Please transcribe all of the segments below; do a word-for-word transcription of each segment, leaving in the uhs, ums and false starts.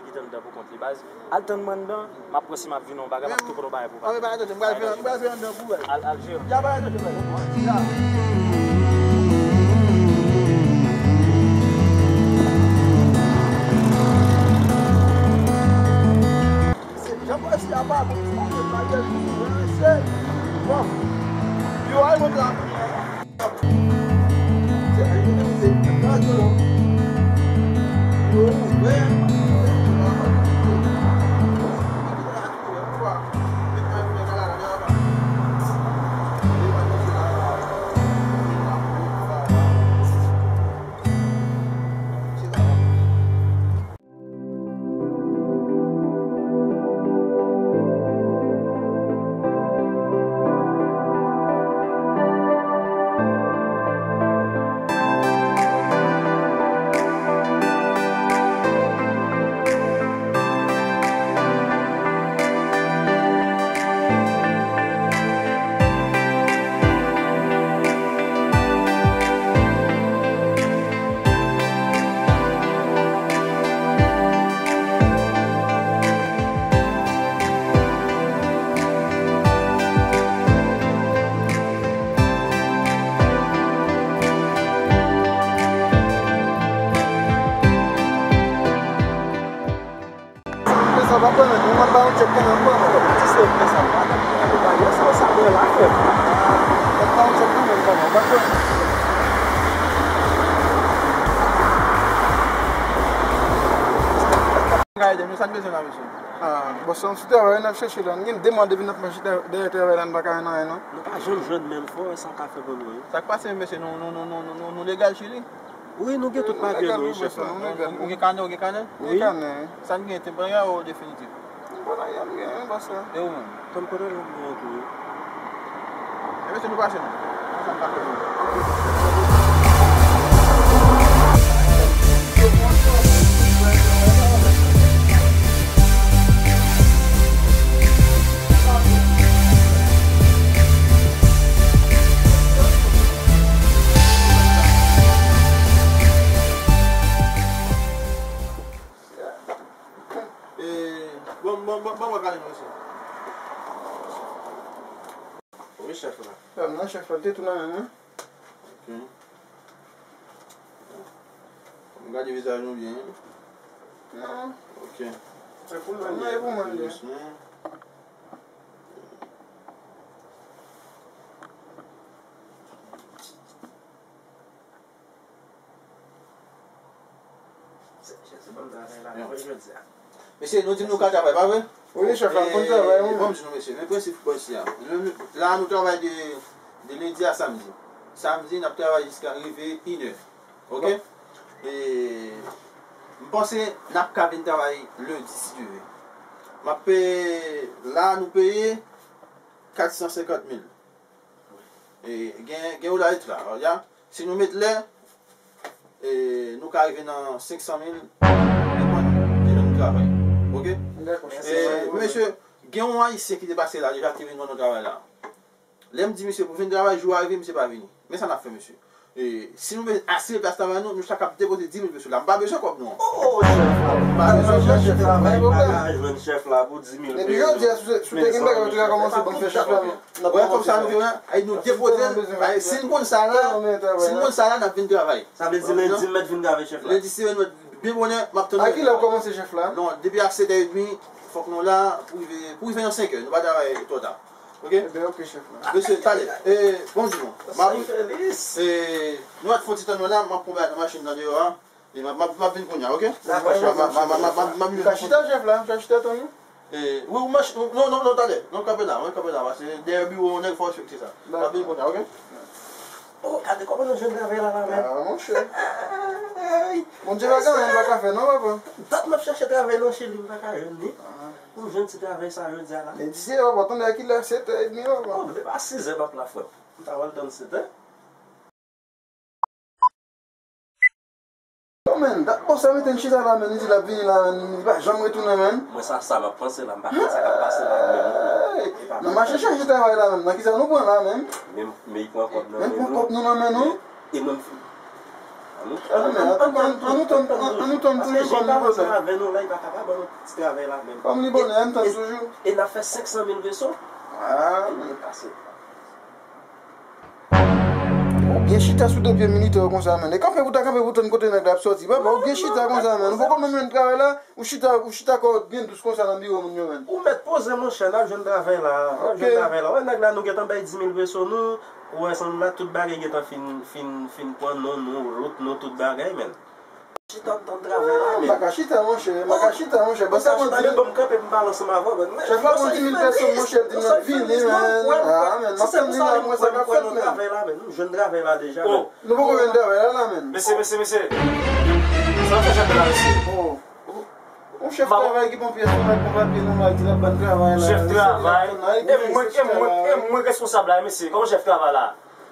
vle kite anndan pou kont li, baz. Al tann mwen anndan, m ap wè si m ap vin yon bagay, m ap tou pote yon bagay pou ou. Anben, pa tande, m pral fè, m pral fè anndan pou ou, baz. Al, al, Jero. Ya, pa tande, baz. Ya. Se jan pwesi a pa bon, se pa bon, pa bon, se bon. Yo, ay, bon, la. Sa pa pran nan, nou mande ba yon tchèk kanmenm, pran nan, ti se fè sa, pa nan, nan, nan, sa, sa pran la, frè. Mande ba yon tchèk kanmenm, pran nan, pa pran. Gade, nou sa n bezwen la, mesye. Ah, bòs, se yon ti travay n ap chèche la. Nou gen de mwa depi n ap mache dèyè travay la, n pa ka jwenn anyen, non. Nou pa janm jwenn menm fò, sa ka fè pou nou, wi. Sa k pase, mesye, nou, nou legal Chili? Wi, nou gen tout papye nou, wi, chèf la. Ou gen kanè, ou gen kanè? Wi. Gen kanè. Sa n gen, tenporè ou definitif? Tenporè, m gen, bòs la. E ou menm? Tanpòtèl la m gen tou, wi. Ebyen, se nou pase nou. Sa n pa fè nou. E, bon, bon, bon, bon, bon, gade nou isi. Wi, chèf la. Fè m nan, chèf la, te tou nan men mwen. Ok. M gade vizaj nou byen. Non. Ok. E pou mwen, non, e pou mwen, byen. Dousman. Se, se, se bon travay la, mwen jodi a. Mesye, nou di nou ka travay, pa vre? Wi, chèf la, m konn travay, wi. Bon, m di nou, mesye, men prensip bòs la. Nou, nou, la, nou travay de, de lendi a samdi. Samdi, n ap travay jiska rive inè. Ok? E, m panse n ap ka vin travay lendi, si Dye vle. M ap peye, la, nou peye kat san senkant mil. E, gen, gen ou la et la, ya. Si nou met lè, e, nou ka rive nan senk san mil, depann de jan nou travay. Ok? Dakò, chèf. E, mesye, gen yon Ayisyen ki te pase la deja, ki te vin ban nou travay la. Lè m di misye pou vin travay, jou a rive, misye pa vini. Men sa n ap fè, mesye. E, si nou vle asire plas travay nou, nou chak ap depoze dis mil peso la. M pa bezwen kòb nou an. Oh, chèf la. M pa bezwen kòb nou an. Chèf la, pa gen pwoblèm. Depi jodi a, si w te gen bagay, ou te ka kòmanse ban m fè, chèf la. Wè, kòm sa nou vle, ay, nou depoze l, ay, si n konn sa la, si n konn sa la, n ap vin travay. Sa vle di lendi m mèt vin travay, chèf la. Lendi, si nou mèt byen bonè, m ap tann nou. A kilè w kòmanse, chèf la? Non, depi a sèt è edmi, fòk nou la, pou rive, pou rive nan senk è, nou pa travay twò ta. Ok? Ebyen, ok, chèf la. Mesye, talè. E, bonjou. Mabou. E, nou mèt fon ti tann nou la, m ap pran bagay nan machin nan deyò a. E m ap, m ap, m ap vin kounye a, ok? Dakò, chèf. M ap, m ap, m ap, m ap, m ap vin kounye a. Ou ka chita, chèf la, ou ka chita tann nou? E, wi, ou mach-, non, non, non, talè. Non, kanpe la, wi, kanpe la, paske dèyè biwo, nèg fò respekte sa. M ap vin kounye a, ok? Oh, gade kòman nou jwenn travay la, la, men. Ah, monchè. Bondye pa gen anyen l pa ka fè, non, papa? Dat m ap chèche travay nan Chili, m pa ka jwenn li. Ah. Pou m jwenn ti travay sa jodi a la. Men di se papa, tande a kilè? Sèt è edmi, papa. Oh, li pa sizè, papa, la, frè. M ta pral tann sèt è. Men, dat bòs sa mete n chita la, men, li di l ap vini la, men, li pa janm retounen, men. Mwen, sa, sa m ap panse la, m pa konn sa k ap pase la, menm non. Hey! Nan mache chache travay la, men, nan kisa nou pran la, men? Men, men li pran kòb nan men nou. Men pran kòb nou nan men nou. E mwen, m fin. An nou tann, an nou tann toujou kòm li bonè. Paske jan m ap pale avè nou la, li pa ka pa ban nou ti travay la, menm. Kòm li bonè, an tann toujou. E n ap fè senk san mil peso. Ah, men. Pase. Ou byen chita sou de pye militè w konsa, men. E kanpe pou ta kanpe pou tann kote nèg la ap sòti. Papa, ou byen chita konsa, men. Ou poko menm jwenn travay la, ou chita, ou chita kò w byen dous konsa nan biwo moun yo, men. Ou mèt poze, monchè, n ap jwenn travay la. N ap jwenn travay la. Wè, nèg la, nou gentan bay dis mil peso nou. Ou wè, sanble tout bagay gentan fin, fin, fin pran non nou, wout nou, tout bagay, men. Chita, m tann travay la, men. M pa ka chita, monchè, m pa ka chita, monchè. Bon, sa chita, men, ban m kanpe pou m pale ansanm avè w, men. Chèf la pran dis mil pèsòn, monchè, di m l ap vini, men. Ah, men, m ap tann li la, mwen, sa k ap fèt, men. Travay la, men. Nou jwenn travay la deja, men. Nou poko jwenn travay la, la, men. Mesye, mesye, mesye. Sa w fè chèf la, mesye? Oh. Yon chèf travay ki pran pyès nou, pran papye nou, di l ap ban n travay la. Chèf travay? E mwen, e mwen, e mwen k responsab la, mesye. Kòman chèf travay la?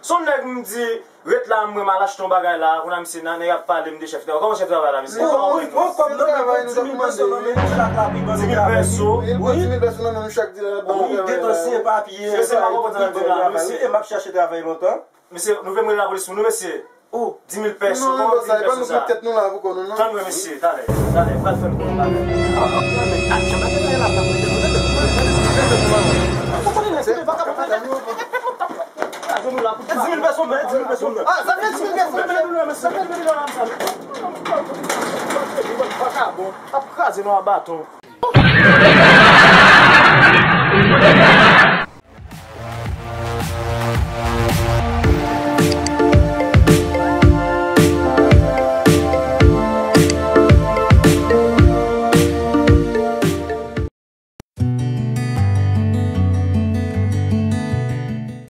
Se yon nèg m di, ret la, mwen, m al achte yon bagay la, kounye a misye nan, nèg ap pale m de chèf travay. Kòman chèf travay la, mesye? Bon, bon, kòm nan men, bon, dis mil pèso nan men nou chak la, pi ban nou travay. Dis mil pèso? Wi, dis mil pèso nan men nou chak di la, bon, wi, travay la. Mesye, m ap konprann sa nan men la, mesye. E m ap chache travay lontan. Mesye, nou vle m rele lapolis pou nou, mesye? Oh, dis mil pèso, kòman dis mil pèso sa? Non, non, non, sa, e pa nou pran tèt nou la pou kò nou, non. Tann mwen, mesye, talè, talè, pral fè m konn bagay. Dis mil pèso, men, dis mil pèso, men. Ah, sa fè dis mil pèso, men. Sa fè dis mil pèso, men. Vakabon, ap kraze nou a baton.